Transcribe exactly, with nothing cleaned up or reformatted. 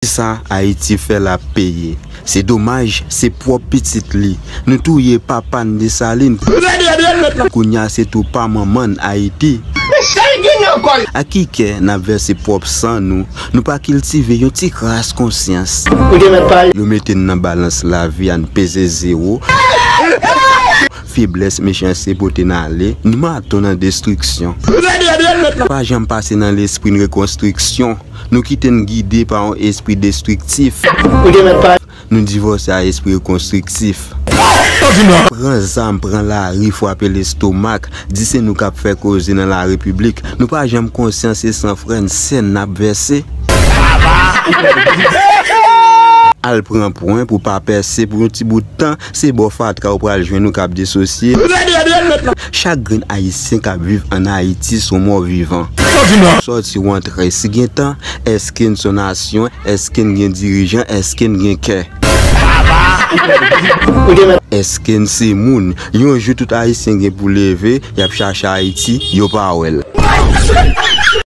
Sa Ayiti fè l ap peye. Se domaj, se pwòp pitit li. Nou touye papa n Desalin. Kounye a se tou pa manman n Ayiti. A ki kè n ap vèse pwòp san nou? Nou pa kiltive yon ti kras konsyans. Yo mete n nan balans lavi a, n peze zewo. Feblès, mechanste pote n ale. Nou maton nan destriksyon. Pa janm pase nan lespri n rekonstriksyon. Nou kite n gide pa yon espri destriktif. Nou divòse a espri rekonstriktif. Pran zam, pran lari, frape lestomak. Di se nou k ap fè koze nan larepiblik. Nou pa janm konsyan se san frè n, sè n n ap vèse. Al pran pwen pou pa pèse pou yon ti bout tan. Se bò fatra ou pral jwenn nou k ap desosye. Chak grenn Ayisyen k ap viv ann Ayiti se yon mò vivan. Sòti ou antre, si gen tan, èske n se yon nasyon? Èske n gen dirijan? Èske n gen kè? Èske n se moun? Yon jou tout Ayisyen gen pou leve, y ap chache Ayiti, yo pa wè l.